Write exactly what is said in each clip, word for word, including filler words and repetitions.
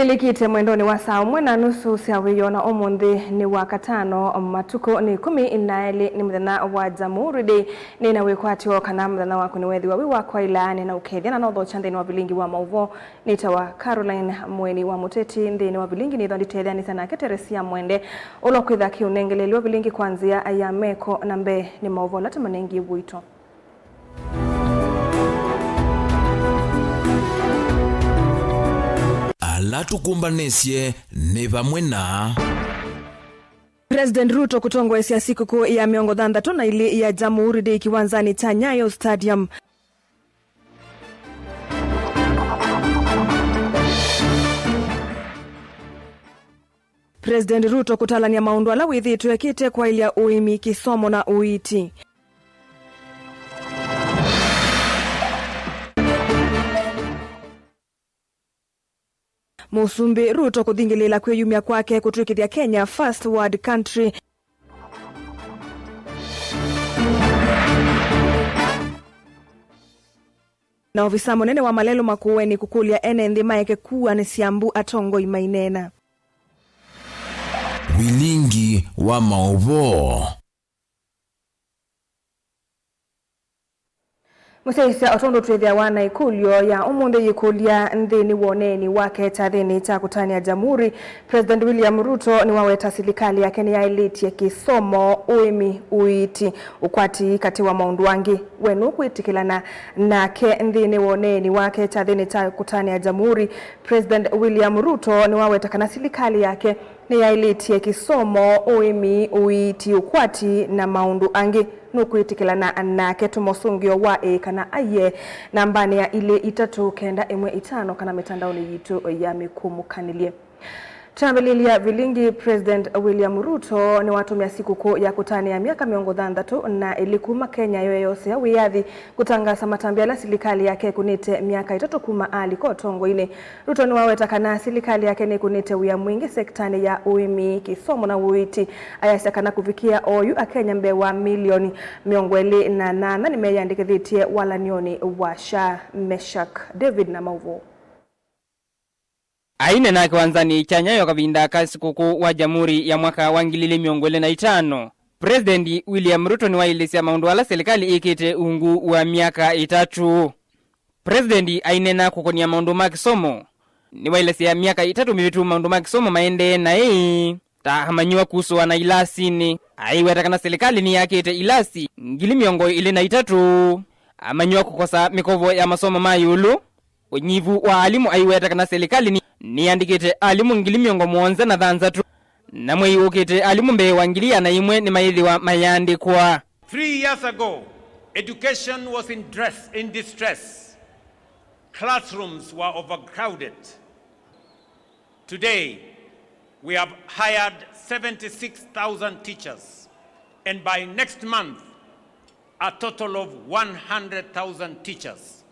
Tũlikĩte mwendonĩ wa saa ũmwe na nusu sya wĩoo, na ũmũnthĩ nĩ Wakatano, matukũ nĩ ĩkũmi na elĩ, nĩ mũthenya wa Jamhuri Day. Nĩ na wĩkwatyo kana mũthenya waku nĩweethĩwa wĩ wa kwaĩla, nĩ na ũkethya na nothokya nthĩnĩ wa vilingi wa maũvoo. Nĩtawa Caroline Mũeni wa Mũteti. Nthĩnĩ wa vilingi nĩthwa nditetheanĩsya nake Teresia Mwende, ũla ũkwĩtha akĩũnengeleelw'a vilingi kwa nzĩa ya meko. Na mbee nĩ maũvoo ala tũmanengie ũito. Ala tũkũmbanĩsye nĩ vamwe na President Ruto kũtongoesya sikũkũ ya mĩongo thanthatũ na ilĩ ya Jamhuri Day kĩwanzanĩ kya Nyayo Stadium. President Ruto kũtalany'a maũndũ ala wĩthĩĩtwe ekĩte kwaĩlya ũĩmi, kĩsomo na ũiiti. Mũsumbĩ Ruto kũthingĩlĩĩla kwĩyumya kwake kũtw'ĩkĩthya Kenya first world country. Na ovisa mũnene wa malelũ Makueni kũkũlya ene nthĩ maeke kuanĩsya mbu atongoi maineena. Vilingi wa maũvoo. Mũsyaĩĩsya, o tondũ twĩthĩawa na ĩkũlyo ya ũmũnthĩ yĩkũlya nthĩnĩ wa ũneeni wake kyathĩnĩ kya kũtanĩa Jamhuri, President William Ruto nĩwaweta silikalĩ yake nĩyaĩlĩtye kĩsomo, ũĩmi, ũiiti, ũkwati katĩ wa maũndũ angĩ. We nũkwĩtĩkĩlana nake? Nthĩnĩ wa ũneeni wake kyathĩnĩ kya kũtanĩa Jamhuri, President William Ruto nĩwaweta kana silikalĩ yake nĩyaĩlĩtye kĩsomo, ũĩmi, ũiiti, ũkwati na maũndũ angĩ. Nũkwĩtĩkĩlana nake? Tũma ũsũngĩo wa ĩĩ kana aiee nambanĩ ya ilĩ itatũ kenda ĩmwe itano kana mĩtandaonĩ yitũ ya mĩkũmũkanĩlye. Twambĩlĩlya vilingi, President William Ruto nĩwatũmĩa sikũkũ ya kũtanĩa myaka mĩongo thanthatũ na ĩlĩ kuma Kenya yeeyosea wĩyathi kũtangaasa matambya ala silikalĩ yake ĩkũnĩte myaka ĩtatũ kuma alika ũtongoinĩ. Ruto nĩwaweta kana silikalĩ yake nĩkũnĩte wĩa mwingĩ sekitanĩ ya ũĩmi, kĩsomo na ũiiti. Ayasya kana kũvikĩa oyu, Akenya mbee wa milioni mĩongo ĩlĩ na nana nĩmeyĩandĩkĩthĩtye walany'onĩ wa SHA. Meshak David na maũvoo. Aineena kĩwanzanĩ kya Nyayo kavinda ka sikũkũ wa Jamhuri ya mwaka wa ngili ilĩ mĩongo ĩlĩ na itano, President William Ruto nĩwaĩlĩsya maũndũ ala silikalĩ ĩkĩte ungu wa myaka ĩtatũ. President aineena kũkonia maũndũ ma kĩsomo, nĩwaelesya myaka ĩtatũ mĩvĩtu maũndũ ma kĩsomo maendee naĩ, ta amanyĩw'a kusũa na ilasinĩ. Aiweta kana silikalĩ nĩyakĩte ilasi ngili mĩongo ĩlĩ na itatũ, amanyĩw'a kũkosa mĩkovo ya masomo ma ĩũlũ, ũnyivu wa alimũ. Aiweta kana silikalĩ nĩ-, nĩyandĩkĩte alimũ ngili mĩongo mũonza na thanthatũ, na mwei ũkĩte alimũ mbee wa ngili ĩana ĩmwe nĩmayĩthĩwa mayandĩkwa. Three years ago, education was in dress, in distress. Classrooms were overcrowded. Today, we have hired seventy-six thousand teachers, and by next month, a total of one hundred thousand teachers,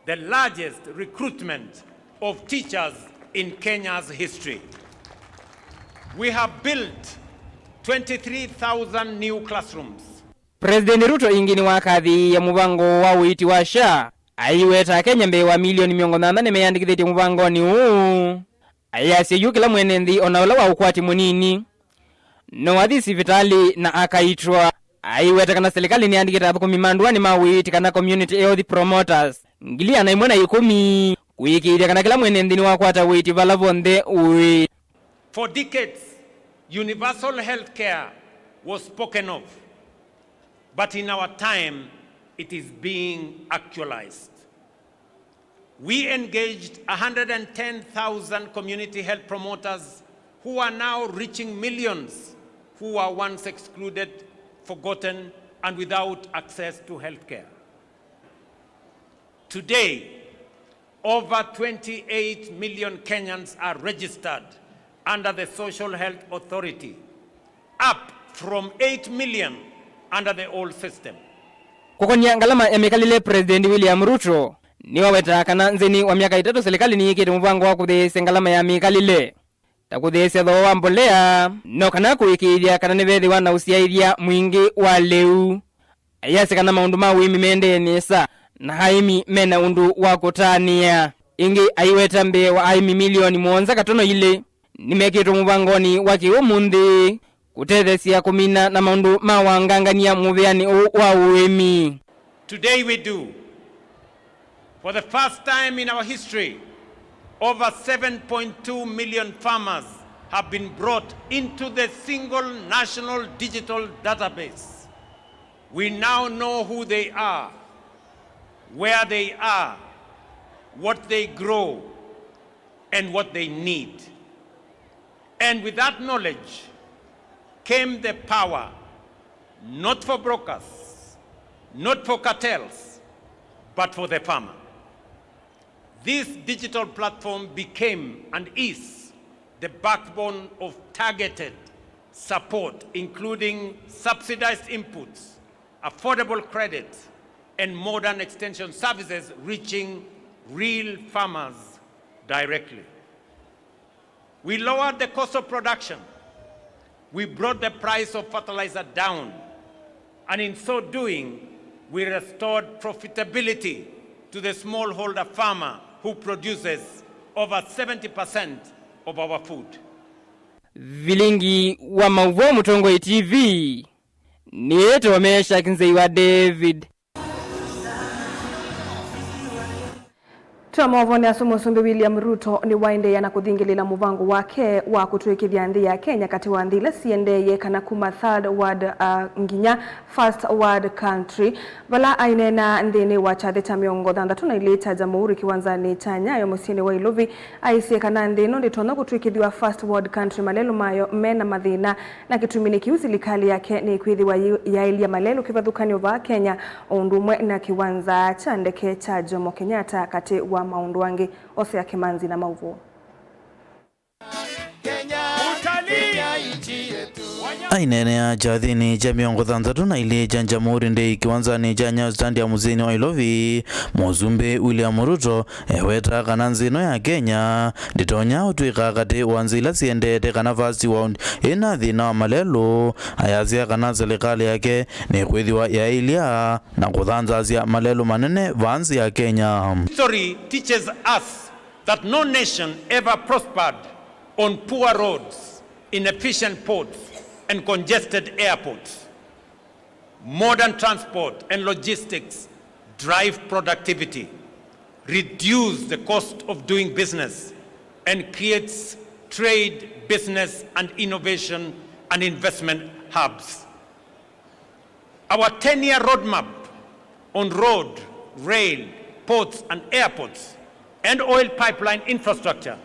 the largest recruitment of teachers in Kenya's history. We have built twenty-three thousand new classrooms. President Ruto ĩngĩ nĩwakathĩĩe mũvango wa ũiiti wa SHA, aiweta Akenya mbee wa milioni mĩongo nyanya nĩmeyandĩkĩthĩtye mũvangonĩ ũũ. Ayasya yu kĩla mwene nthĩ, o na ũla wa ũkwati mũnini, no athi sivitalĩ na akaitwa. Aiweta kana silikalĩ nĩyandĩkĩte athũkũmi ma ndũanĩ ma ũiiti kana community health promoters ngili ĩana ĩmwe na ĩkũmi kũĩkĩĩthya kana kĩla mwene nthĩ nĩwakwata ũiiti vala vonthe ũĩ. For decades, universal health care was spoken of, but in our time, it is being actualized. We engaged a hundred and ten thousand community health promoters who are now reaching millions who were once excluded, forgotten, and without access to health care. Today, over twenty-eight million Kenyans are registered under the Social Health Authority, up from eight million under the old system. Kũkonia ngalama ya mĩkalĩle, President William Ruto nĩwawetaa kana nthĩnĩ wa myaka ĩtatũ, silikalĩ nĩyĩkĩte mũvango wa kũtheesya ngalama ya mĩkalĩle, ta kũtheesya thooa wa mbolea, no kana kũĩkĩĩthya kana nĩvethĩwa na ũsyaĩthya mwingĩ wa lĩu. Ayasya kana maũndũ ma ũĩmi maendee nesa, na aĩmi mena ũndũ wa kũtanĩa. Ĩngĩ aiweta mbee wa aĩmi milioni mũonza katono ilĩ nĩmekĩtwe mũvangonĩ wa kĩũmũnthĩ kũtetheesya kũmina na maũndũ ma wangangany'a mũvĩanĩ ũũ wa ũĩmi. Today we do. For the first time in our history, over seven point two million farmers have been brought into the single national digital database. We now know who they are, where they are, what they grow, and what they need. And with that knowledge came the power, not for brokers, not for cartels, but for the farmer. This digital platform became and is the backbone of targeted support, including subsidized inputs, affordable credit, and modern extension services reaching real farmers directly. We lowered the cost of production. We brought the price of fertilizer down. And in so doing, we restored profitability to the smallholder farmer who produces over seventy percent of our food. Vilingi wa mauvoo Mũtongoi T V. Nĩĩtwe Meshack Nzei wa David. Twa maũvonĩ asu, Mũsumbĩ William Ruto nĩwaendeea na kũthingĩlĩla mũvango wake wa kũtw'ĩkĩthya nthĩ ya Kenya katĩ wa nthĩ ila siendeeye, kana kuma third world, uh, nginya first world country. Vala aineena nthĩnĩ wa kyathĩ kya mĩongo thanthatũ na ilĩ kya Jamhuri kĩwanzanĩ kya Nyayo mũsyĩnĩ wa Ilovi, aisye kana nthĩ ĩno ndĩtonya kũtw'ĩkĩthw'a first world country malelũ mayo me na mathĩna, na kĩtumi nĩ kĩu silikalĩ yake nĩkwĩthĩwa yĩ-, yaĩlya malelũ kĩvathũkany'o vaa Kenya, o ũndũ ũmwe na kĩwanza kya ndeke kya Jomo Kenyatta, katĩ wa maũndũ angĩ. Osea Kĩmanzi na maũvoo. Aineenea kyathĩnĩ kya mĩongo thanthatũ na ilĩ kya Jamhuri Day kĩwanzanĩ kya Nyayo Stadium mũsyĩnĩ wa Ilovi, Mũsumbĩ William Ruto ewetaa kana nthĩ ĩno ya Kenya ndĩtonya ũtw'ĩka katĩ wa nthĩ ila siendete kana first world ĩna thĩna wa malelũ. Ayasya kana silikalĩ yake nĩkwĩthĩwa yaĩlya na kũthanthasya malelũ manene vaa nthĩ ya Kenya. History teaches us that no nation ever prospered on poor roads, inefficient ports, and congested airports. Modern transport and logistics drive productivity, reduce the cost of doing business, and creates trade, business, and innovation and investment hubs. Our ten-year roadmap on road, rail, ports and airports, and oil pipeline infrastructure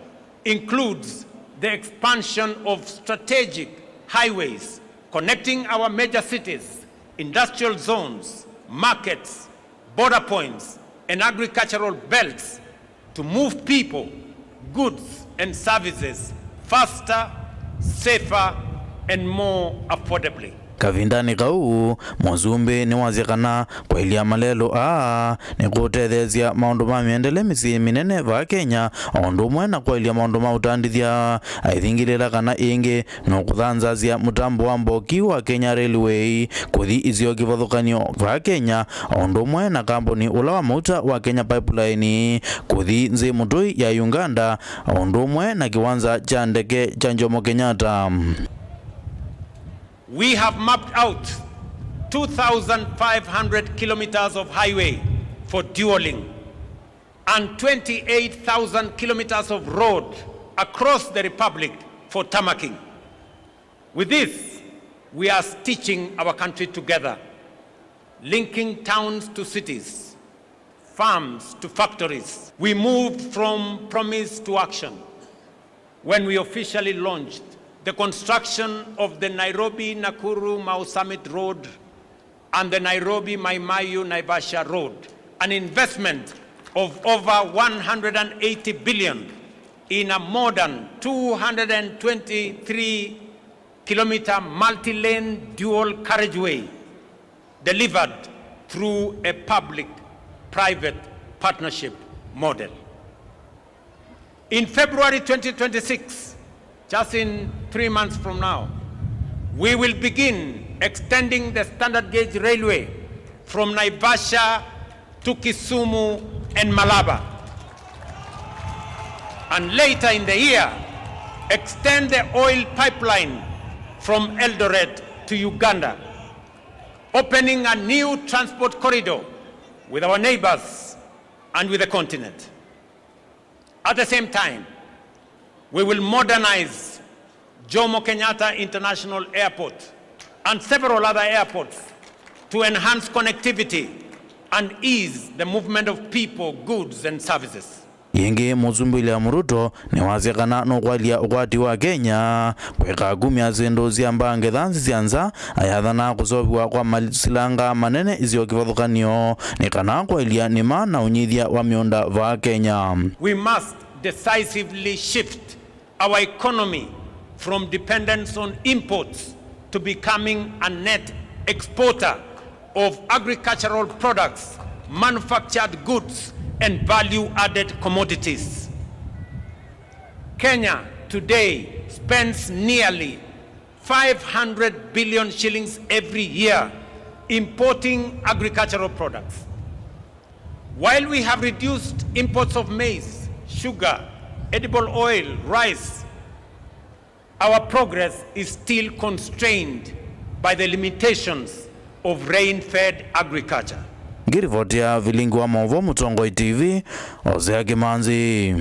includes the expansion of strategic highways connecting our major cities, industrial zones, markets, border points, and agricultural belts to move people, goods, and services faster, safer, and more affordably. Kavindanĩ kau, Mũsumbĩ nĩwasya kana kwaĩlya malelũ aa nĩkũtetheesya maũndũ ma mĩendele mĩsyĩ mĩnene vaa Kenya, o ũndũ ũmwe na kwaĩlya maũndũ ma ũtandĩthya. Aithingĩlĩla kana ĩngĩ nũkũthanthasya mũtambo wa mboki wa Kenya Railway kũthi isio kĩvathũkany'o vaa Kenya, o ũndũ ũmwe na kambuni ũla wa mauta wa Kenya Pipeline kũthi nthĩ mũtũi ya Uganda, o ũndũ ũmwe na kĩwanza kya ndeke kya Jomo Kenyatta. We have mapped out two thousand five hundred kilometers of highway for dualling and twenty-eight thousand kilometers of road across the Republic for tarmacking. With this, we are stitching our country together, linking towns to cities, farms to factories. We moved from promise to action when we officially launched the construction of the Nairobi Nakuru Mau Summit Road and the Nairobi Mai Mahiu Naivasha Road, an investment of over one hundred and eighty billion in a modern two hundred and twenty-three kilometer multi-lane dual carriageway delivered through a public-private partnership model. In February twenty twenty-six, just in three months from now, we will begin extending the standard gauge railway from Naivasha to Kisumu and Malaba. And later in the year, extend the oil pipeline from Eldoret to Uganda, opening a new transport corridor with our neighbors and with the continent. At the same time, we will modernize Jomo Kenyatta International Airport and several other airports to enhance connectivity and ease the movement of people, goods and services. Yĩngĩ, Mũsumbĩ William Ruto nĩwasya kana nũkwalya ũkwati wa Kenya kwĩka kumya syĩndũ sya mbaa ngetha nzĩ sya nza, ayathana kũseũvĩwa kwa masilanga manene isio kĩvathũkany'o nĩ kana kwaĩlya nĩma na ũnyithya wa mĩũnda vaa Kenya. We must decisively shift our economy from dependence on imports to becoming a net exporter of agricultural products, manufactured goods, and value-added commodities. Kenya today spends nearly five hundred billion shillings every year importing agricultural products. While we have reduced imports of maize, sugar, edible oil, rice, our progress is still constrained by the limitations of rain-fed agriculture. Ngĩrivoti ya Vilingi wa Maũvoo Mũtongoi T V, Hosea Kĩmanzi.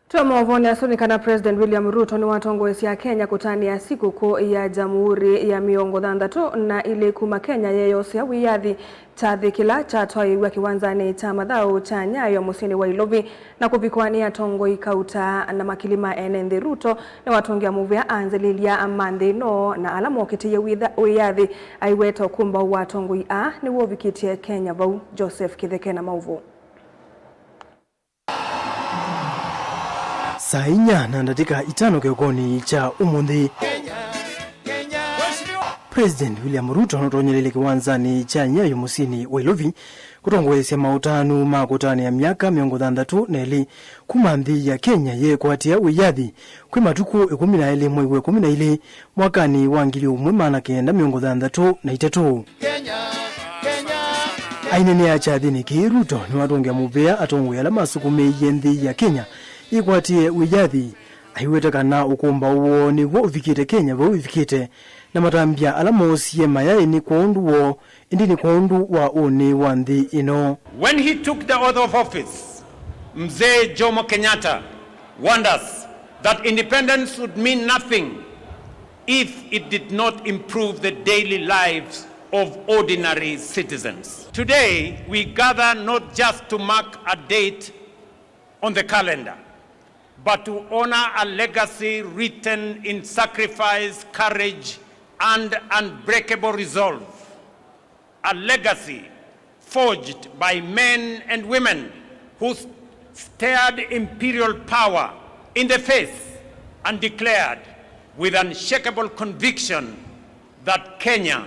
Twa maũvoonĩ asu nĩ kana President William Ruto nĩwatongoesya Kenya kũtanĩa sikũkũ ya Jamhuri ya mĩongo thanthatũ na ilĩ kuma Kenya yeeyosea wĩyathi. Kyathĩ kĩla kyatwaĩĩw'a kĩwanzanĩ kya mathaũ kya Nyayo mũsyĩnĩ wa Ilovi na kũvikwa nĩ atongoi kauta na makili ma ene nthĩ, Ruto nĩwatũngĩa mũvea anzĩlĩlya ma nthĩ ĩno na ala mokĩtĩie wĩtha-, wĩyathi. Aiweta ũkũmbaũ wa atongoi aa nĩw'o ũvikĩtye Kenya vau. Joseph Kĩtheke na maũvoo. Saa inya na ndatĩka itano kĩokonĩ kya ũmũnthĩ, President William Ruto nũtonyelile kĩwanzanĩ kya Nyayo mũsyĩnĩ wa Ilovi kũtongoesya maũtanu ma kũtanĩa myaka mĩongo thanthatũ na ĩlĩ kuma nthĩ ya Kenya yeekwatĩa wĩyathi kwĩ matukũ ĩkũmi na elĩ mwei wa ĩkũmi na ilĩ mwakanĩ wa ngili ũmwe maana kenda mĩongo thanthatũ na itatũ. Aineenea kyathĩnĩ kĩĩ, Ruto nĩwatũngĩa mũvea atongoi ala masũkũmĩie nthĩ ya Kenya yĩkwatĩe wĩyathi, aiweta kana ũkũmbaũ woo nĩw'o ũvikĩte Kenya vau ĩvikĩte, na matambya ala moosie mayaĩ nĩ kwondũ woo, ĩndĩ nĩ kwondũ wa ũnĩ wa nthĩ ĩno. When he took the oath of office, Mzee Jomo Kenyatta warned us that independence would mean nothing if it did not improve the daily lives of ordinary citizens. Today, we gather not just to mark a date on the calendar, but to honor a legacy written in sacrifice, courage, and unbreakable resolve. A legacy forged by men and women who s-, stared imperial power in the face and declared with unshakable conviction that Kenya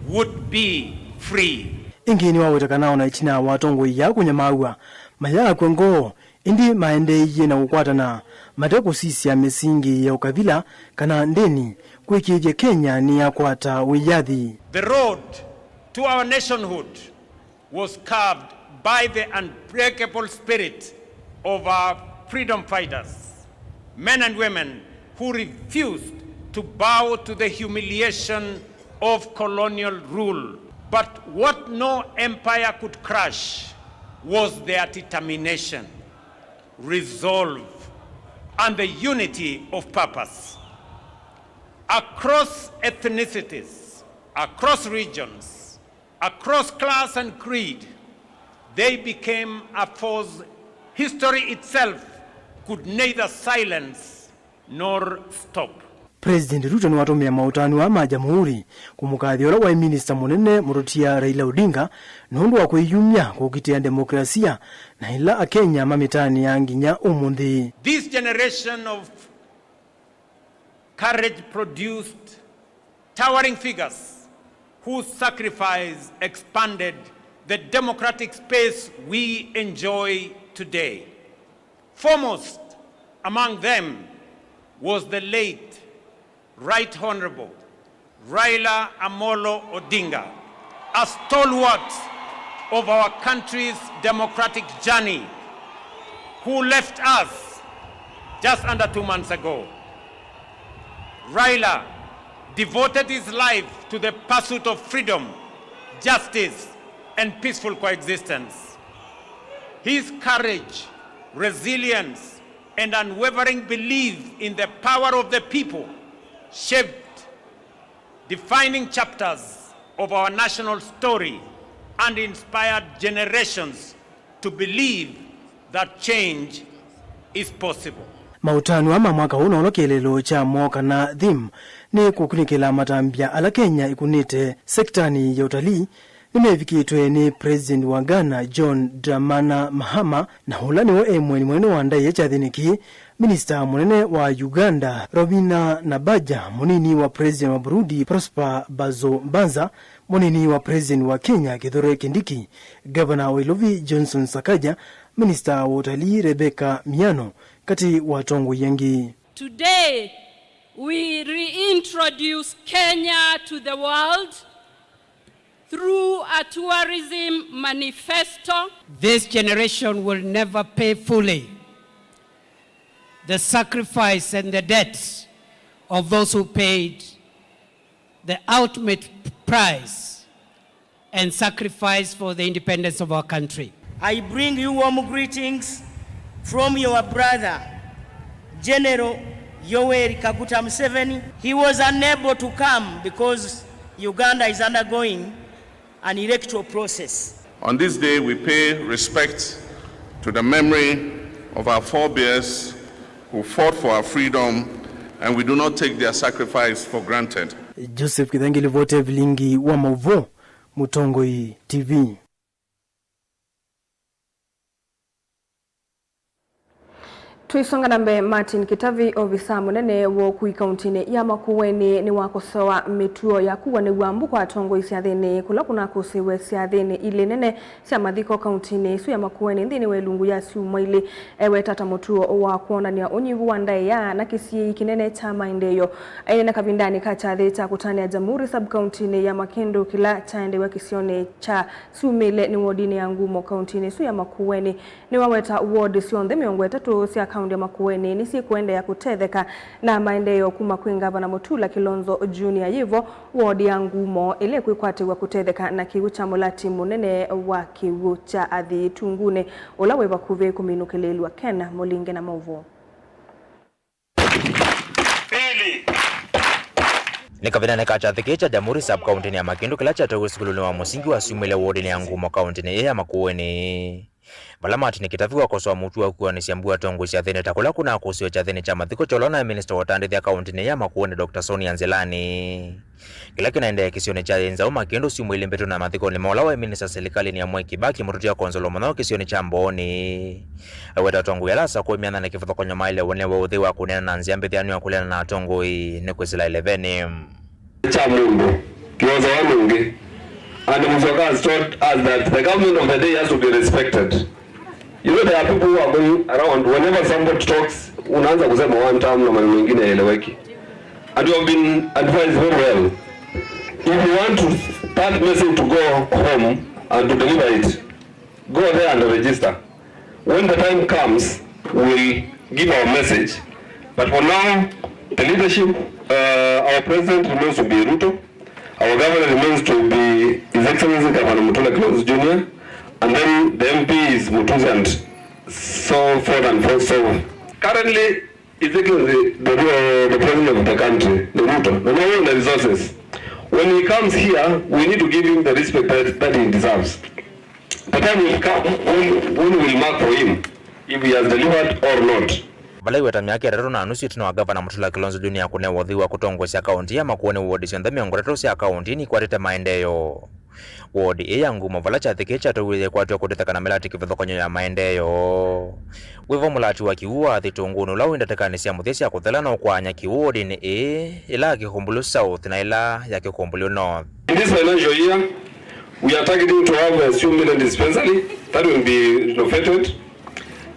would be free. Ĩngĩ nĩwaweta kana ona ĩtina wa atongoi aa kũnyamaaw'a, mayaakw'a ngoo, ĩndĩ maendeeie na kũkwatana mate kũsisya mĩsingi ya ũkavila kana ndĩni, kũĩkĩĩthya Kenya nĩyakwata wĩyathi. The road to our nationhood was carved by the unbreakable spirit of our freedom fighters, men and women who refused to bow to the humiliation of colonial rule. But what no empire could crush was their determination, resolve, and the unity of purpose. Across ethnicities, across regions, across class and creed, they became a force history itself could neither silence nor stop. President Ruto nĩwatũmĩa maũtanu aa ma Jamhuri kũmũkathya ũla waĩ minista mũnene mũtũtia Raila Odinga nũndũ wa kwĩyumya kũkitĩa demokrasia na ĩla Akenya mamĩtanĩaa nginya ũmũnthĩ. This generation of courage produced towering figures whose sacrifice expanded the democratic space we enjoy today. Foremost among them was the late Right Honorable Raila Amolo Odinga, a stalwart of our country's democratic journey, who left us just under two months ago. Raila devoted his life to the pursuit of freedom, justice, and peaceful coexistence. His courage, resilience, and unwavering belief in the power of the people shaped defining chapters of our national story and inspired generations to believe that change is possible. Maũtanu aa ma mwaka ũũ na ũla kĩeleelo kya mwaũ kana theme nĩ kũkunĩkĩla matambya ala Kenya ĩkunĩte sektanĩ ya ũtalii nĩmevikĩtwe nĩ President wa Ghana John Dramani Mahama, na ũla nĩwe e mũeni mũnene wa ndaĩa kyathĩnĩ kĩĩ, Minista mũnene wa Uganda Robinah Nabaja, mũnini wa President wa Burundi Prosper Bazombanza, mũnini wa President wa Kenya Kithure Kindiki, Gavana wa Ilovi Johnson Sakaja, Minista wa ũtalii Rebecca Miano, katĩ wa atongoi angĩ. Today, we reintroduce Kenya to the world through a tourism manifesto. This generation will never pay fully the sacrifice and the debts of those who paid the ultimate price and sacrifice for the independence of our country. I bring you warm greetings from your brother, General Yoweri Kaguta Museveni. He was unable to come because Uganda is undergoing an electoral process. On this day, we pay respect to the memory of our forebears who fought for our freedom, and we do not take their sacrifice for granted. Joseph Kithangi, livoti ya vilingi wa maũvoo, Mũtongoi T V. Tũisonga na mbee, Martin Kĩtavi, ovisa mũnene wa ũkui kauntinĩ ya Makueni, nĩwakosoa mĩtuo ya kuanĩw'a mbu kwa atongoi syathĩnĩ kũla kũnakũsĩwe syathĩnĩ ilĩ nene sya mathiko kauntinĩ ĩsu ya Makueni nthĩnĩ wa ĩlungu ya syumwa ilĩ. Eweta ta mũtuo wa kwonany'a ũnyivu wa ndaĩa na kĩsiĩi kĩnene kya maendeeo. Aĩneena kavindanĩ ka kyathĩ kya kũtanĩa Jamhuri sub-kauntinĩ ya Makĩndũ kĩla kyaendeew'a kĩsionĩ kya Syumĩle nĩ wodinĩ ya Ngumo kauntinĩ ĩsu ya Makueni. Nĩwaweta ward syonthe mĩongo ĩtatũ sya kaunti ya Makueni nĩsyĩkũendeea kũtetheka na maendeeo kuma kwĩ Ngavana Mutula Kilonzo Junior. Yĩvo, ward ya Ngumo ĩla ĩkwĩkwatĩw'a kũtetheka na kĩw'ũ kya mũlati mũnene wa kĩw'ũ kya athii Tungunĩ, ũla wĩ vakuvĩ kũminũkĩlĩĩlw'a. Ken Mũlinge na maũvoo. Pili. Nĩ kavindanĩ ka kyathĩ kĩĩ kya Jamhuri sub-kauntinĩ ya Makĩndũ kĩla kyatwaiwe sukulunĩ wa mũsingi wa Syumĩle wodinĩ ya Ngumo kauntinĩ ĩĩ ya Makueni, vala Martin Kĩtavi wakosoa mũtuo wa kuanĩsya mbu atongoi syathĩnĩ ta kũla kũnakũsĩwe kyathĩnĩ kya mathiko kya ũla ũnaĩ minista wa ũtandĩthya kauntinĩ ĩĩ ya Makueni, Doctor Sonia Nzilani. Kĩla kĩnaendee kĩsionĩ kya Nzaũ Makĩndũ syumwa ilĩ mbĩtũ na mathikonĩ ma ũla waĩ minista silikalĩnĩ ya Mwai Kibaki, Mũtũtia Konzolo Mũnyao kĩsionĩ kya Mbooni. Aweta atongoi ala asakũe myanya na kĩvathũkany'o maĩle ũnewe ũthei wa kũneena na nzĩa mbĩthĩanu ya kũleana na atongoi nĩ kwĩsĩla ĩlevenĩ. Kya mũndũ kĩosawa nũngĩ. And Musyoka has taught us that the government of the day has to be respected. You know, there are people who are going around, whenever somebody talks, unaanza kusema one term na maneno mengine yaeleweki. And you have been advised very well. If you want to, that message to go home and to deliver it, go there and register. When the time comes, we'll give our message. But for now, the leadership, uh, our president remains to be Ruto. Our governor remains to be His Excellency Governor Mutula Kilonzo Junior, and then the M P is Mutuzi and so forth and forth, so forth. Currently, His Excellency, the, the, the President of the country, the Ruto, the Ruto, the resources. When he comes here, we need to give him the respect that, that he deserves. The time will come when, when we'll mark for him if he has delivered or not. Vala iweta myaka ĩtatũ na nusu ĩtina wa Gavana Mutula Kilonzo Junior kũnewa ũthei wa kũtongoesya kaunti ya Makueni, wodi syonthe mĩongo ĩtatũ sya kaunti nikwatĩte maendeeo. Wodi ĩĩ ya Ngumo, vala kyathĩ kĩĩ kyatwaiwe yĩkwatw'a kũtetheka na mĩlatĩ kĩvathũkany'o ya maendeeo. Wĩvo mũlati wa kĩw'ũ wa athii Tungunĩ ũla wĩ ndatĩkanĩ sya mũthya sya kũthela na ũkwaany'a kĩw'ũ wodinĩ ĩĩ, ĩla ya Kĩkũmbũlyo South na ĩla ya Kĩkũmbũlyo North. In this financial year, we are targeting to have a Syumĩle dispensary that will be renovated,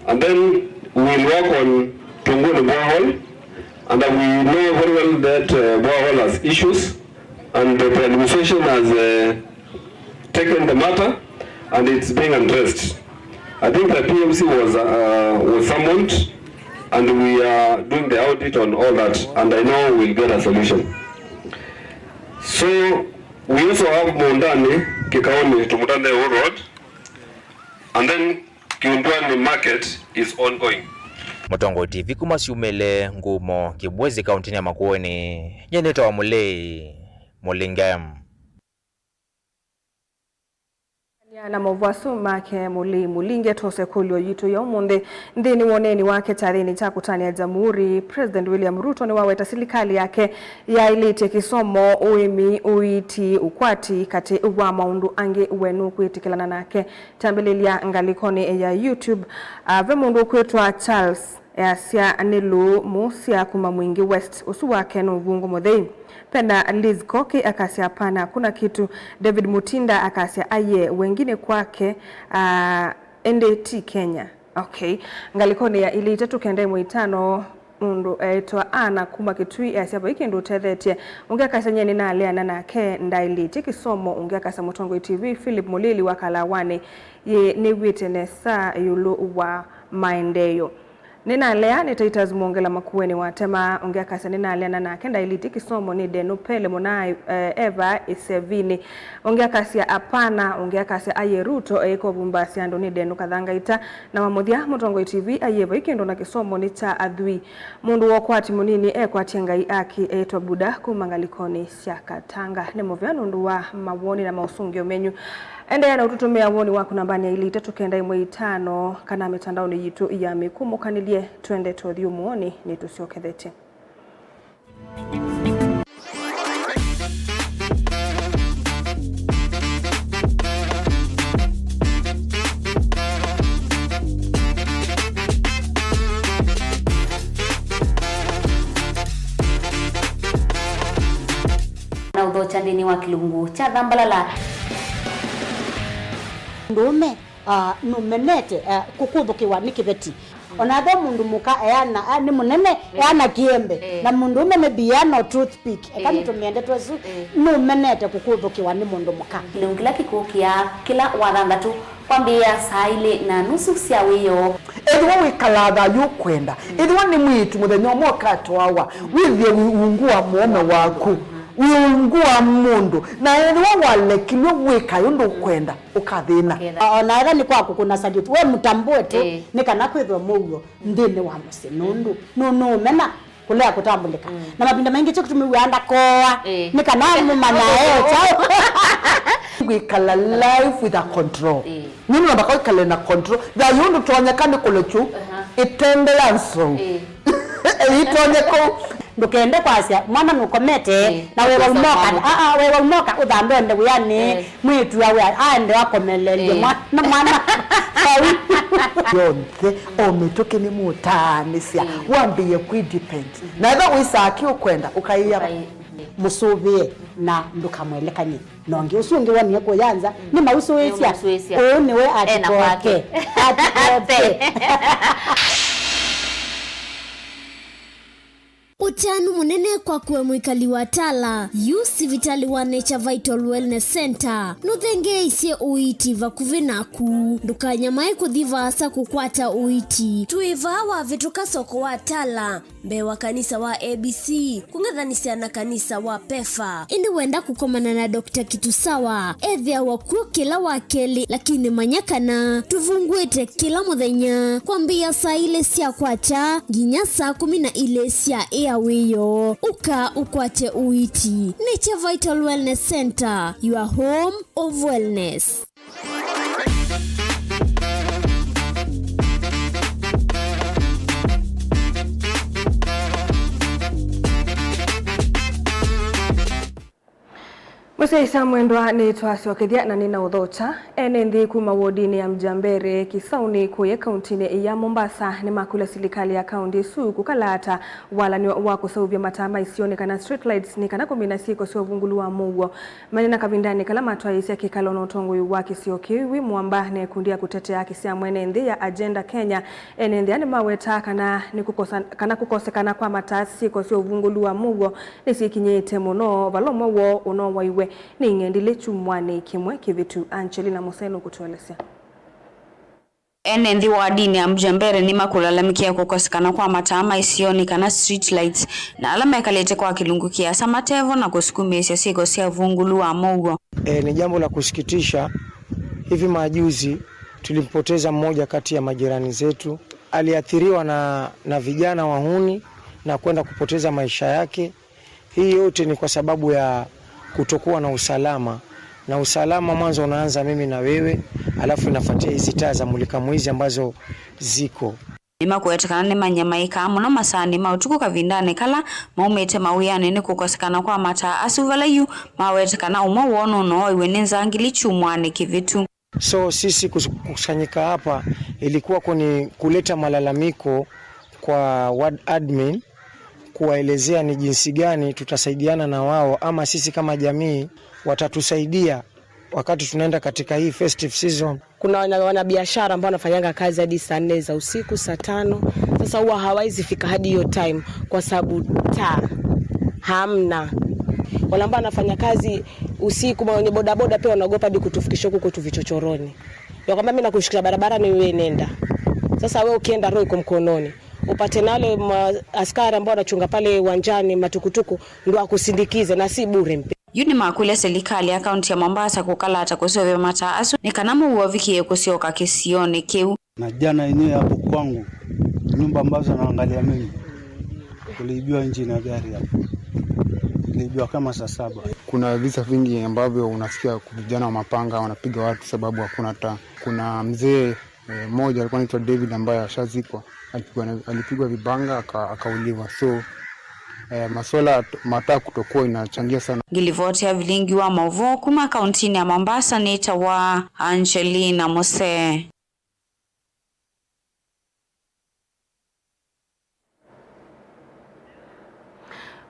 and then we will work on Tungunĩ borehole. And we know very well that, uh, borehole has issues, and the administration has, uh, taken the matter, and it's being addressed. I think the P M C was, uh, was summoned, and we are doing the audit on all that, and I know we'll get a solution. So, we also have Mũũndanĩ, Kĩkaũnĩ to Mũtandeu Road, and then Kiundwani market is ongoing. Mũtongoi T V kuma syumĩle Ngumo, Kibwezi, kaũntĩnĩ ya Makueni, nyie nĩtawa Mũlei Mũlinge. Na maũvoo asu make Mũlei Mũlinge, twose ĩkũlyo yitũ ya ũmũnthĩ. Nthĩnĩ wa ũneeni wake kyathĩnĩ kya kũtanĩa Jamhuri, President William Ruto nĩwaweta silikalĩ yake yaĩlĩtye kĩsomo, ũĩmi, ũiiti, ũkwati katĩ wa maũndũ angĩ we nũkwĩtĩkĩlana nake. Kyambĩlĩlya ngalĩkonĩ ya YouTube, ah, ve mũndũ ũkwĩtwa Charles, easya nĩ lũũ mũsya kuma Mwingi West, ũsu wake nĩ ũvũngũ mũthei. Penda Liz Koki akasya, "Hapana, hakuna kitu." David Mutinda akasya, "Aye, wengine kwake, ah, ĩndĩ ti Kenya." Okay. Ngalĩkonĩ ya ilĩ itatũ kenda ĩmwe itano, mũndũ eĩtwa Ana kuma Kitui easya vai kĩndũ ũtethetye. Ũngĩ akasya, "Nyie nĩnaleana nake, ndaĩlĩtye kĩsomo." Ũngĩ akasya, "Mũtongoi T V, Philip Mũlili wa Kalawanĩ, yĩ nĩw'ĩte nesa ĩũlũ wa maendeeo." Nĩnalea nĩ Titus Mwongela Makueni watema. Ũngĩ akasya, "Nĩnaleana nake, ndaĩlĩtye kĩsomo." Nĩ Denu Pele Mũnai, eh, eva Ĩsevinĩ. Ũngĩ akasya, "Hapana." Ũngĩ akasya, "Aye Ruto eĩka ũvumbaasya andũ." Nĩ Denu Kathangaita. Na wa mũthya, Mũtongoi T V, "Aye vai kĩndũ na kĩsomo nĩ kya athwii." Mũndũ wa ũkwati mũnini ekwatye Ngai aki eĩtwa Buda kuma ngalĩkonĩ sya Katanga. Nĩ mũvea nũndũ wa mawoni na maũsũngĩo menyu. Endeea na ũtũtũmĩa woni waku nambanĩ ya ilĩ itatũ kenda ĩmwe itano kana mĩtandaonĩ yitũ ya mĩkũmũkanĩlye. Twende tũthi ũmũonĩ, nĩtũsyokethete. Na ũthokya nthĩnĩ wa kĩlungu kya thambalala. Mũndũũme, ah, nũmenete, ah, kũkũthũkĩwa nĩ kĩveti. Ona ethĩwa mũndũ mũka eana, ah, nĩ mũnene, eana kĩembe, eh, na mũndũũme maybe eana o toothpick. Eka, eh, nĩtũmĩe ndeto ĩsu, eh, nũmenete kũkũthũkĩwa nĩ mũndũ mũka. Kĩlungu kĩla kĩkũkĩa kĩla wathanthatũ kwambĩĩa saa ilĩ na nusu sya wĩoo. Ethĩwa wĩkalaa thayũ ũkwenda, mm, ethĩwa nĩ mwĩĩtu mũthenya ũmwe ũkatwawa, mm, wĩthĩe wĩ ungu wa mũũme waku, mm, wĩ ungu wa mũndũ, na ethĩwa walekilw'e wĩka ũndũ ũkwenda, ũkathĩna. Ũketha. O-, ona ethĩwa nĩ kwa kũkũna salute, we mũtambũe tu, eh, nĩ kana kwĩthwe mũuo nthĩnĩ wa mũsyĩ, nũndũ nũ-, nũũmena kũlea kũtambũlĩka. Mm. Na mavinda maingĩ kyo kĩtumi wĩaa ndakoa, eh, nĩ kana mũmanya e kyaũ. Kwĩkala life with a control. Eh. Nĩ nũndũ ndaka wĩkale na control. Thayũ ndũtonyeka nĩ kũlekyu, aha, ĩtembea nzou. Eh. Ĩitonyeka. Ndũkende kwasya mwana nũkomete, eh, na wewa ũmoka. Ah, ah, wewa ũmoka ũthambe ende wĩanĩ. Eh. Mwĩĩtu awe aende akomelelye, eh, mwana, mwana. Vau. Yonthe, o mĩtũkĩ nĩmũtaanĩsya, mm, wambĩĩe kwĩ depend. Mm-hmm. Na ethĩwa wĩsaa kĩ ũkwenda, ũkaĩa. Ũkaĩ-, mm. Mũsũvĩe na ndũkamwelekany'e. Na ũngĩ ũsu ũngĩ wonie kũya nza, mm, nĩmausũĩsya. Nĩmausũĩsya. Ũũ nĩwe. Ena kwake. Atikoke. Atikoke. Ũtanu mũnene kwaku we mwĩkali wa Tala. Yu sivitalĩ wa Nature Vital Wellness Center nũthengeeisye ũiiti vakuvĩ naku. Ndũkanyamae kũthi vaasa kũkwata ũiiti. Twĩ vaa wavĩtũka soko wa Tala, mbee wa kanisa wa A B C, kũng'ethanĩsya na kanisa wa PEFA. Ĩndĩ wenda kũkomana na Doctor Kitusawa, ethĩawa kw'o kĩla wa kelĩ, lakini manya kana tũvungũĩte kĩla mũthenya kwambĩĩa saa ilĩ sya kwakya nginya saa kũmi na ilĩ sya ĩa wĩoo. Ũka ũkwate ũiiti. Nature Vital Wellness Center, your home of wellness. Syaisa mwendwa, nĩtwasyokethya na nĩna ũthokya. Ene nthĩ kuma wodinĩ ya Mjambere Kisauni kũya kauntinĩ ya Mombasa nĩmakũlya silikalĩ ya kaunti ĩsu kũkalata walany'o wa kũseũvya mataa ma isionĩ kana street lights nĩ kana kũmina syĩko sya ũvungũlu wa mũuo. Manena kavindanĩ kala matwaĩĩsya kĩkalo na ũtongoi wa kĩsio kĩu wĩ mũamba na ikundi ya kũtetea haki sya mwene nthĩ ya Agenda Kenya, ene nthĩ aa nĩmawetaa kana nĩ kũkosa-, kana kũkosekana kwa mataa syĩko sya ũvungũlu wa mũuo nĩsyĩkinyĩĩte mũno, vala ũmwe woo ũnowaiwe nĩ ing'endilĩ kyumwanĩ kĩmwe kĩvĩtu. Angelina Mũsee nũkũtũelesya. Ene nthĩ wa dini ya Mjambere nĩmakũlalamĩkĩa kũkosekana kwa mataa ma isionĩ kana street lights, na ala mekalĩte kwa kĩlungu kĩasa matevo na kũsukumĩĩsya syĩko sya ũvungũlu wa mũuo. E, ni jambo la kusikitisha. Hivi majuzi tulimpoteza mmoja kati ya majirani zetu. Aliathiriwa na, na vijana wahuni na kwenda kupoteza maisha yake. Hii yote ni kwa sababu ya kutokuwa na usalama. Na usalama mwanzo unaanza mimi na wewe, alafu inafuatia hizi taa za mulika mwizi ambazo ziko. Nĩmakwete kana nĩmanyamaĩkaa mũno masaanĩ ma ũtukũ kavindanĩ kala maumĩte mawĩanĩ nĩ kũkosekana kwa mataa asu, vala yu mawete kana ũmwe woo nũnooiwe nĩ nzangili kyumwanĩ kĩvĩtu. So sisi kus-, kukusanyika hapa ilikuwa kuni kuleta malalamiko kwa ward admin, kuwaelezea ni jinsi gani tutasaidiana na wao, ama sisi kama jamii watatusaidia wakati tunaenda katika hii festive season. Kuna wana-, wanabiashara ambao wanafanyanga kazi hadi saa nne za usiku, saa tano. Sasa huwa hawawezi fika hadi hiyo time kwa sababu taa hamna. Wale ambao wanafanya kazi usiku, wenye bodaboda pia wanaogopa hadi kutufikisha huko kwetu vichochoroni. Ya kwamba mimi nakushikisha barabarani, wewe nenda. Sasa wewe ukienda, roho iko mkononi. Upate na wale ma-, askari ambao wanachunga pale uwanjani matukutuku ndio akusindikize na si bure mpe. Yu nĩmakũlya silikalĩ ya kaunti ya Mombasa kũkalata kũseũvya mataa asu nĩ kana mũuo ũvikĩe kũsyoka kĩsionĩ kĩu. Na jana yenyewe hapo kwangu, nyumba ambazo naangalia mimi, kuliibiwa engine ya gari hapo. Iliibiwa kama saa saba. Kuna visa vingi ambavyo unasikia vijana wa mapanga wanapiga watu sababu hakuna taa. Kuna mzee, eh, mmoja alikuwa anaitwa David ambaye ashazikwa, alipigwa na, alipigwa vibanga aka-, akauliwa. So, eh, masuala ya t-, mataa kutokuwa inachangia sana. Ngilivoti ya vilingi wa mauvoo kuma kauntinĩ ya Mombasa nĩtawa Angelina Mũsee.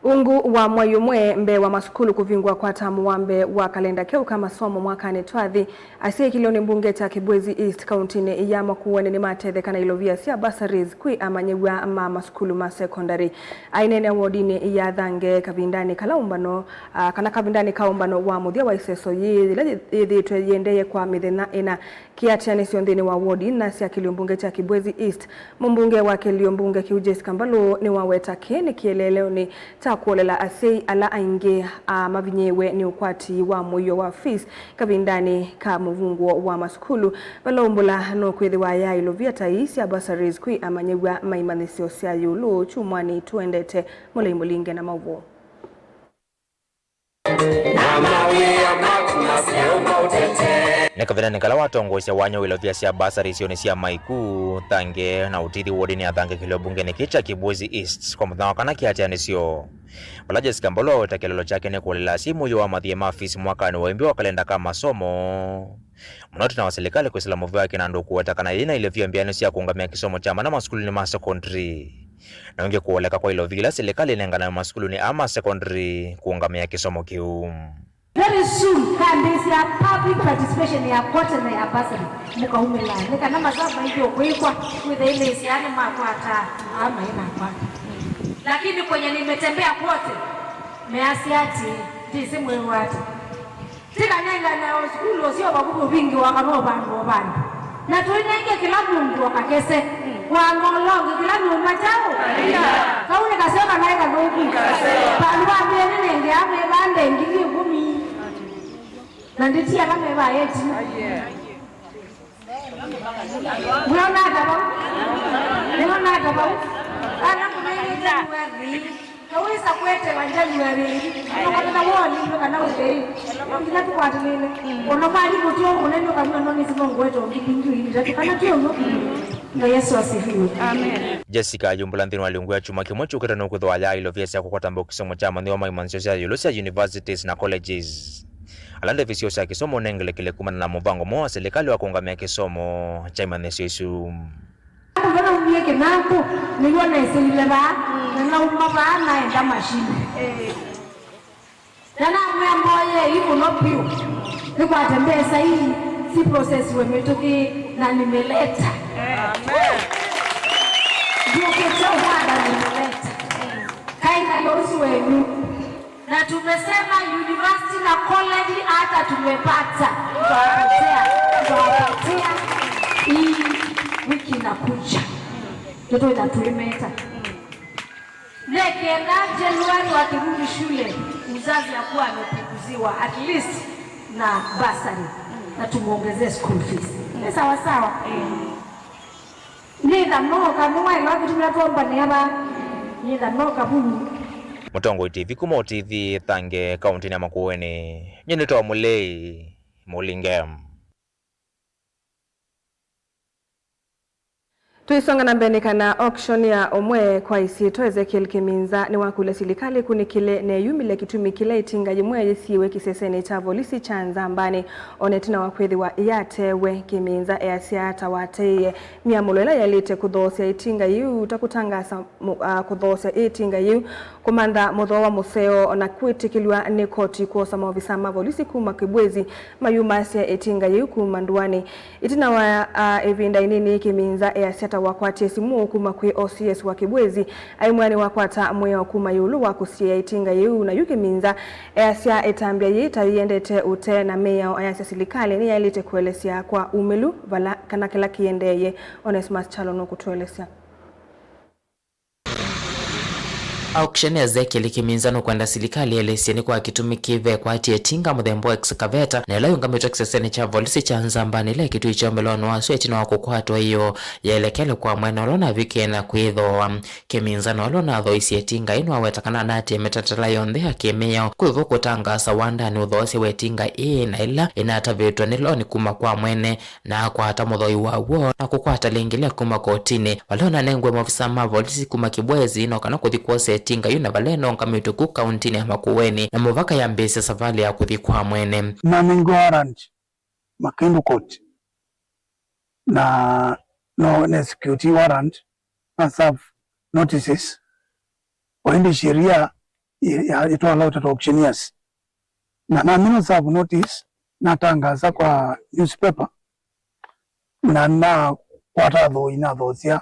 Ungu wa mwai ũmwe mbee wa masukulu kũvingũa kwa tamu wa mbee wa kalenda keũ ka masomo mwakanĩ twathi, asyai kĩlĩonĩ mbunge kya Kibwezi East kauntinĩ ya Makueni nĩmatetheka na ilovia sya bursaries kwĩ amanyĩw'a ma masukulu ma sekondari. Aineenea wodinĩ ya Thange kavindanĩ kala ũmbano, ah, kana kavindanĩ ka ũmbano wa mũthya wa ĩseso yĩĩ yĩla yĩthĩĩtwe yĩendee kwa mĩthenya ĩna. Kĩatĩanĩsyo nthĩnĩ wa wodi na sya kĩlio mbunge kya Kibwezi East, mũmbunge wa kĩlio mbunge kĩu Jessica Mbalũ nĩwaweta kĩĩ nĩ kĩeleeleonĩ kya kũolela asyai ala aingĩ, a, mavinyĩĩwe nĩ ũkwati wa mũio wa fees kavindanĩ ka mũvungũo wa masukulu, vala ũmbũla nũkwĩthĩwa yaaĩlũvya ta ii sya bursaries kwĩ amanyĩw'a ma imanyĩsyo sya ĩũlũ kyumwanĩ tũendete. Mũlei Mũlinge na maũvoo. Nĩ kavindanĩ kala watongoesya wanya wa ilovia sya basari isionĩ sya Maiku, Thange na Ũtithi wodinĩ ya Thange kĩlio mbungenĩ kĩ kya Kibwezi East kwa mũthenya wa kana kĩatĩanĩsyo, vala Jessica Mbalũ waweta kĩeleelo kyake nĩ kũolela asyai mũio wa mathiĩ ma fees mwakanĩ wa ĩmbi wa kalenda ka masomo. Mũno tena wa silikalĩ kwĩsĩla mũvea kĩnandũ kũweta kana yĩna ilovia mbeanĩ sya kũũngamĩa kĩsomo kya mana masukulunĩ ma sekondrĩ. Na ũngĩ kũoleka kwa ilovia ila silikalĩ ĩnenganae masukulunĩ aa ma sekondrĩ kũũngamĩa kĩsomo kĩu. Very soon, kambĩsya public participation ya quarterly ya bursary, mũkaumĩla nĩ kana masaa maingĩ ũkwĩkwa wĩthe ĩmĩsya nĩ makwata aa maĩ nakwata. Lakini kwenye nimetembea kwote, measya ati ndĩsĩ mwĩw'ata. Tikanengane o sukulu ũseo vakuvĩ ũvingĩwa kana ũvandũ o vandũ. Na tũinenge kĩla mũndũ o kakese. Wanga ũla ũngĩ kĩla nyũmba kyaũ. Kau nĩ kaseo kana nĩ kathũku. Vandũ va mbee nĩnengea mĩvande ngili ĩkũmi. Na ndĩti ala mevaa eti. Mwĩona ata vau? Mwĩona ata vau? Ala kũnenge January. Kawĩsa kwetewa January, nũkatata woni nĩ kana ũthei. Nginya tũkwatĩlĩle. Ona mali mũtyo mũnene ũkamwĩa no nĩsimo ngwete ũngĩ mbingĩ ũini tatu kana twĩ ũmwe. Na Yesu asifiwe. Amen. Jessica ayumbũla nthĩnĩ wa lĩungu ya kyumwa kĩmwe kyũkĩte nũkwĩthĩwa yaaĩlũvia sya kũkwata mbau kĩsomo kya manyĩw'a ma imanyĩsyo sya ĩũlũ sya universities na colleges. Ala ndĩvi syoo sya kĩsomo ũnengelekele kumana na mũvango mwaũ wa silikalĩ wa kũũngamĩa kĩsomo kya imanyĩsyo isu. Andũ vanaumie kĩnango nĩw'o nesilile vaa, na nauma vaa naenda mashini. Na namwĩa mboyei mũno vyũ, nĩkwate mbesa ii siprocessiwe mĩtũkĩ na nimeleta. Ndiũkĩte ũvanda nimeleta. Kaina yosi wenyu. Na tumesema university na college hata tumepata. Tutawapatia, tutawapatia hii wiki inakuja. Ndio tuenda tuimeta. Nekenda Januari wakirudi shule, mzazi akuwa amepunguziwa at least na bursary na tumuongezee school fees. Ni sawa sawa. Nĩtha nooka nĩwaĩlwa kĩtumĩa twombane ava. Nĩtha nooka vu. Mũtongoi T V kuma Ũtithi Thange kaũntĩnĩ ya Makueni. Nyie nĩtawa Mũlei Mũlinge. Tũisonga na mbee nĩ kana auction ya ũmwe kwa isyĩtwa Ezekiel Kĩminza nĩwakũlya silikalĩ ĩkunĩkĩle na ĩyumĩlye kĩtumi kĩla ĩtinga yĩmwe yĩsiĩwe kĩsesenĩ kya volisi kya Nzambani, o na ĩtina wa kwĩthĩwa ĩyateewe. Kĩminza easya ta wateie myamũlo ĩla yaĩlĩte kũthoosya ĩtinga yĩu, ta kũtangaasa mũ-, a, kũthoosya ĩtinga yĩu, kũmantha mũthooa mũseo, o na kwĩtĩkĩlw'a nĩ koti kwosa maovisa ma volisi kuma Kibwezi mayumasya ĩtinga yĩu kuma ndũanĩ. Ĩtina wa, a, ĩvinda ĩnini, Kĩminza easya ta wakwatie simũ kuma kwĩ O C S wa Kibwezi, aimwĩa nĩwakwata mwĩao kuma ĩũlũ wa kũsiĩĩa ĩtinga yĩu. Na yu Kĩminza easya ĩtambya yĩĩ ta yĩendete ũtee na mĩao, ayasya silikalĩ nĩyaĩlĩte kũelesya kwa umĩlu vala kana kĩla kĩendeeye. Onesmus Kyalo nũkũtũelesya. Auction Ezekiel Kĩminza nũkwenda silikalĩ ĩelesye nĩ kwa kĩtumi kĩva ĩkwatie ĩtinga mũthemba wa excavator, na ĩla yũngamĩtwe kĩsesenĩ kya volisi kya Nzambani, ĩla ĩkĩtw'ĩkya ũmĩlonĩ wasyo ĩtina wa kũkwatwa ĩyoo yaelekele kwa mwene ũla ũnavikie na kwĩthooa. Kĩminza na ũla ũnathoisye ĩtinga ĩĩ nĩwaweta kana anaatĩĩe mĩtalatala yonthe ya kĩmĩao kwĩvo kũtangaasa wandanĩ ũthoosya wa ĩtinga ĩĩ, na ĩla ĩnatavĩtwe nĩ loni kuma kwa mwene, na akwata mũthoi wa w'o na kũkwata lĩngĩ lya kuma kotinĩ, vala ũnanengwe maovisa ma volisi kuma Kibwezi no kana kũthi kwosa ĩtinga yu na vala ĩnongamĩtwe ku kauntinĩ ya Makueni, na mũvaka yambĩĩsya savalĩ ya kũthi kwa mwene. Nanengiwe warrant Makindu Court, na no na execute warrant, na serve notices, o ĩndĩ sheria ya ĩtwala ũtata auctioneers. Na namina serve notice, natangaasa kwa newspaper, na nakwata athoi nathoosya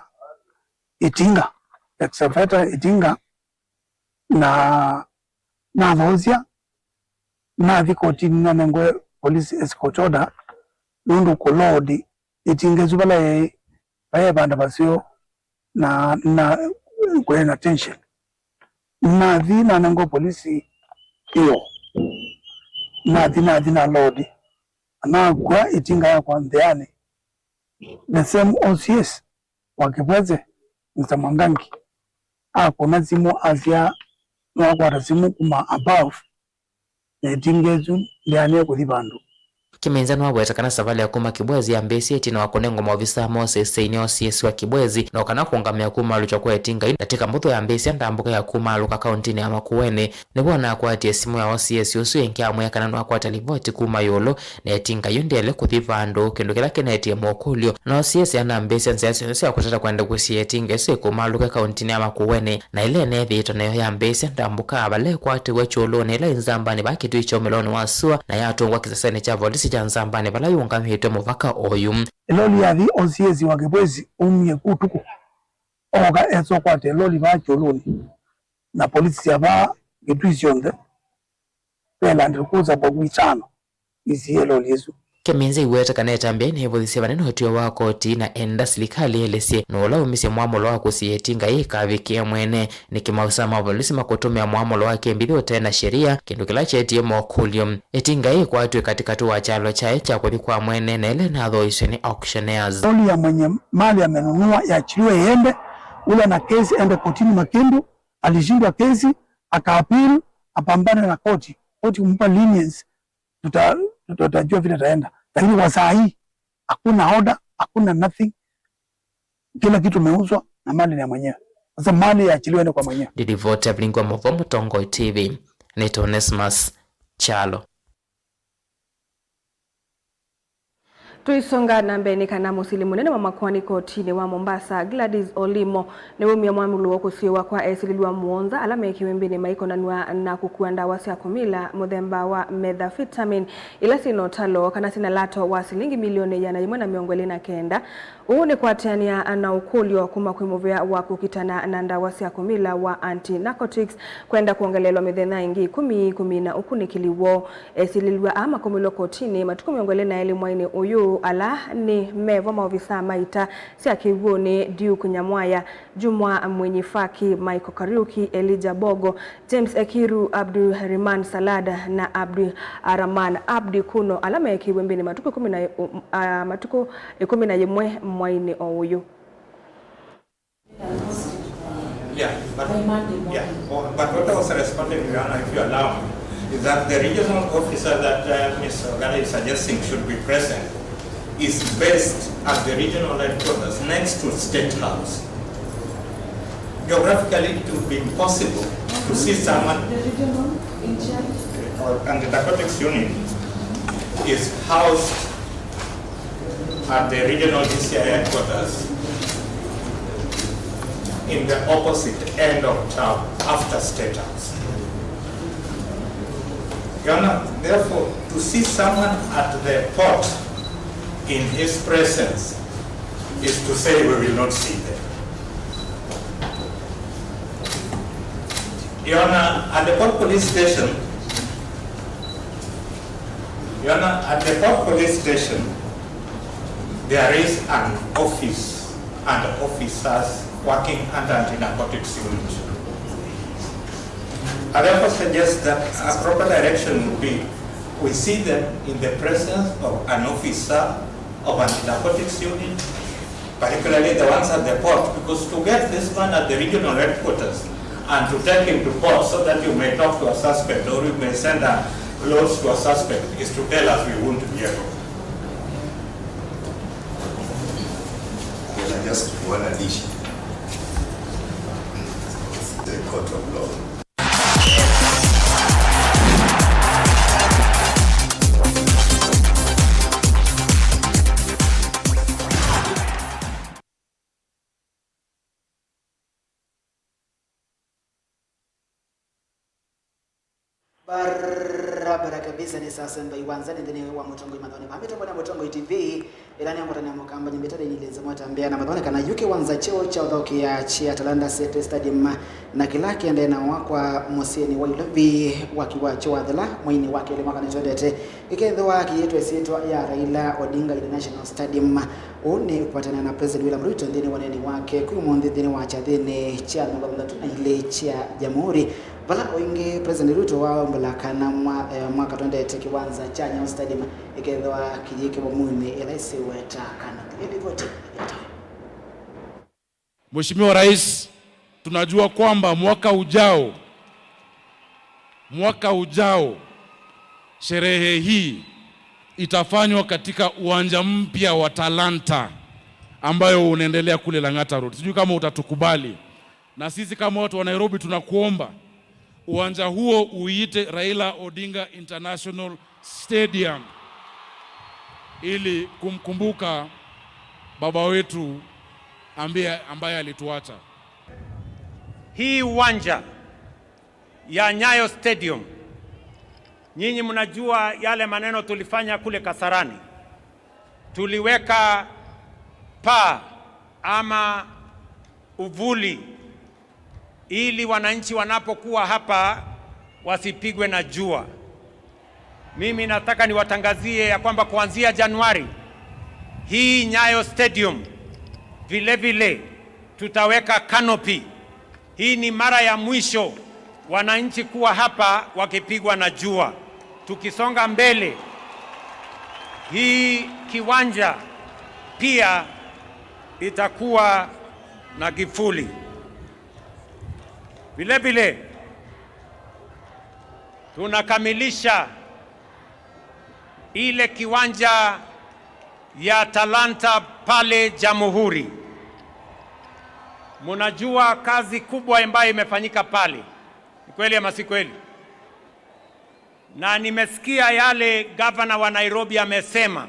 ĩtinga, excavator ĩtinga, na nathoosya, nathi kotinĩ nanengwe police escort order, nũndũ kũload ĩtinga ĩsu vala yaĩ, vaĩ vanda vaseo, na, na kwĩ na tension. Nathi nanengwa polisi ĩyo. Nathi, nathi na load. Na nakua ĩtinga yakwa nthĩanĩ. The same O C S wa Kibwezi, Mister Mwangangi, akũna simũ asya nĩwakwata simũ kuma above, na ĩtinga ĩsu ndĩanĩe kũthi vandũ. Kĩminza nĩwaweta kana savalĩ ya kuma Kibwezi yambĩĩsye ĩtina wa kũnengwa maovisa ma ũsĩsĩi nĩ O C S wa Kibwezi, no kana kũũngamĩa kumaalũkywa kwa ĩtinga yu ndatĩka mbũthũ yambĩĩsya ndambũka ya kumaalũka kauntinĩ ya Makueni. Nĩvo nakwatie simũ ya O C S ũsu ĩngĩ amwĩa kana nĩwakwata livoti kuma ĩũlũ, na ĩtinga yu ndĩaĩle kũthi vandũ, kĩndũ kĩla kĩnetie mokũlyo. Na O C S anambĩĩsya nzĩa syonthe sya kũtata kwenda kũsiĩĩa ĩtinga ĩsu ĩkumaalũke kauntinĩ ya Makueni. Na ĩla ĩneethĩĩtwe nayo yambĩĩsya ndambũka vala ĩkwatĩwe kyũlũnĩ ĩla ĩ Nzambani vaa kĩtui kya ũmĩlonĩ wa sua, na yatũngwa kĩsesenĩ kya volisi kya Nzambani vala yũngamĩtwe mũvaka oyu. Ĩloli yathi O C S wa Kibwezi aumie ku ũtukũ, ooka esa ũkwata ĩloli vaa kyũlũnĩ, na polisi sya vaa kĩtui syonthe ve Land Cruiser mboku itano isiĩe ĩloli ĩsu. Kĩminza aiweta kana ĩtambya ĩĩ nĩĩvũthisye vanene ũtw'ĩo wa koti, na enda silikalĩ ĩelesye nũũ ũla waumisye mwamũlo wa kũsiĩĩa ĩtinga ĩĩ ĩkavikĩe mwene. Nĩkĩ maovisa ma volisi makũtũmĩa mwamũlo wa kĩmbithĩ ũte na sheria, kĩndũ kĩla kyeetie mokũlyo. Ĩtinga ĩĩ ĩkwatw'e katĩkatĩ wa kyalo kyaĩ kya kũthi kwa mwene na ĩla ĩnathoisye nĩ auctioneers. Loli ya mwenye mali amenunua, yachiliwe iende, ule ana kesi ende kotini Makindu, alishindwa kesi, akaapili, apambane na koti, koti kumpa lenience, tuta-, tuta-, tutajua vile itaenda. Lakini kwa saa hii, hakuna order, hakuna nothing. Kila kitu imeuzwa na mali ni ya mwenyewe. Sasa mali iachiliwe ende kwa mwenyewe. Ndilivoti ya Vilingi wa Mauvoo Mũtongoi T V, nĩtawa Onesmus Kyalo. Tũisonga na mbee nĩ kana mũsili mũnene wa makoani kotinĩ wa Mombasa, Gladys Olimo, nĩwaumya mwamũlo wa kũsiĩĩwa kwa esilĩlw'a mũonza ala mekiwe mbĩnĩ maikonanw'a na kũkua ndawa sya kũmila mũthemba wa methamphetamine ila syĩ na ũtalo kana syĩ na lato wa silingi milioni ĩana yĩmwe na mĩongo ĩlĩ na kenda. Ũu nĩ kũatĩanĩa na ũkũlyo kuma kwĩ mũvĩa wa kũkitana na ndawa sya kũmila wa Anti-Narcotics kwenda kwongeleelwa mĩthenya ĩngĩ ĩkũmi kũmina ũkunĩkĩli woo. Esilĩlw'a aa makomilwe kotinĩ matukũ mĩongo ĩlĩ na elĩ mwainĩ ũyũ, ala nĩ mevo maovisaa ma ita sya kĩw'ũnĩ Duke Nyamwaya, Jumwa Mwenyi Faki, Michael Kariuki, Elijah Bogo, James Ekiru, Abdurahman Salad na Abdurahman Abdi Kuno, ala meekĩiwe mbĩnĩ matukũ ĩkũmi na, a, matukũ ĩkũmi na yĩmwe mwainĩ o ũyũ. Yeah, but, yeah, oh, but what I was responding to, Your Honor, if you allow me, is that the regional officer that, uh, Miss Ogale is suggesting should be present is based at the regional headquarters next to State House. Geographically, it would be impossible to see someone. The regional in charge? Or, and the narcotics unit is housed at the regional D C I headquarters in the opposite end of town after State House. Your Honor, therefore, to see someone at the port in his presence is to say we will not see them. Your Honor, at the port police station, Your Honor, at the port police station, there is an office and officers working under anti-narcotics unit. I therefore suggest that a proper direction would be we see them in the presence of an officer of anti-narcotics unit, particularly the ones at the port, because to get this man at the regional headquarters and to take him to port so that you may talk to a suspect or you may send a load to a suspect is to tell us we won't be able. Just one addition. The court of law. Barabara kabisa, nĩ saa semba iwanza nĩ nthĩnĩ wa Mũtongoi Mathone. Mamĩtongwa na Mũtongoi T V, ĩla nĩ ngwatanĩa mũkamba nyĩmbĩta nĩ nilĩnze mwatambĩa na Mathone kana yu kĩwanza kyeo kya ũthaũkĩa kya Talanta City Stadium, na kĩla kĩendee na wakwa mũsyĩnĩ wa Ilovi wa kĩw'a kyo wathela mweinĩ wa kelĩ mwaka nĩtwendete. Ĩkethĩwa kĩyĩtwe ĩsyĩtwa ya Raila Odinga International Stadium. Ũu nĩ kũvatana na President William Ruto nthĩnĩ wa ũneeni wake kwĩ ũmũnthĩ nthĩnĩ wa kyathĩnĩ kya mĩongo thanthatũ na ilĩ kya Jamhuri, vala o ĩngĩ President Ruto waombela kana mwa-, eh, mwaka twendete kĩwanza kya Nyayo Stadium ĩkethĩwa kĩyĩkĩwa muinĩ ĩla ĩsĩweta kana. Ĩ livoti ĩtawe. Mheshimiwa Rais, tunajua kwamba mwaka ujao, mwaka ujao, sherehe hii itafanywa katika uwanja mpya wa Talanta ambayo unaendelea kule Lang'ata Road. Sijui kama utatukubali. Na sisi kama watu wa Nairobi tunakuomba, uwanja huo uite Raila Odinga International Stadium ili kumkumbuka baba wetu ambaye, ambaye alituacha. Hii uwanja ya Nyayo Stadium, nyinyi mnajua yale maneno tulifanya kule Kasarani. Tuliweka paa ama uvuli ili wananchi wanapokuwa hapa wasipigwe na jua. Mimi nataka niwatangazie ya kwamba kuanzia Januari, hii Nyayo Stadium vile vile tutaweka canopy. Hii ni mara ya mwisho wananchi kuwa hapa wakipigwa na jua. Tukisonga mbele, hii kiwanja pia itakuwa na kivuli. Vile vile, tunakamilisha ile kiwanja ya Talanta pale Jamhuri. Mnajua kazi kubwa ambayo imefanyika pale. Ni kweli ama si kweli? Na nimesikia yale gavana wa Nairobi amesema.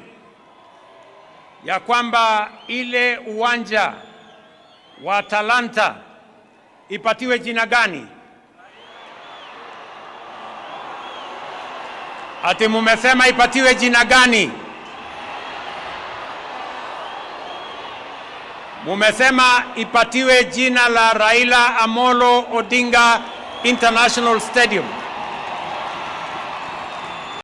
ya kwamba ile uwanja wa Talanta ipatiwe jina gani? Ati mumesema ipatiwe jina gani? Mumesema ipatiwe jina la Raila Amolo Odinga International Stadium.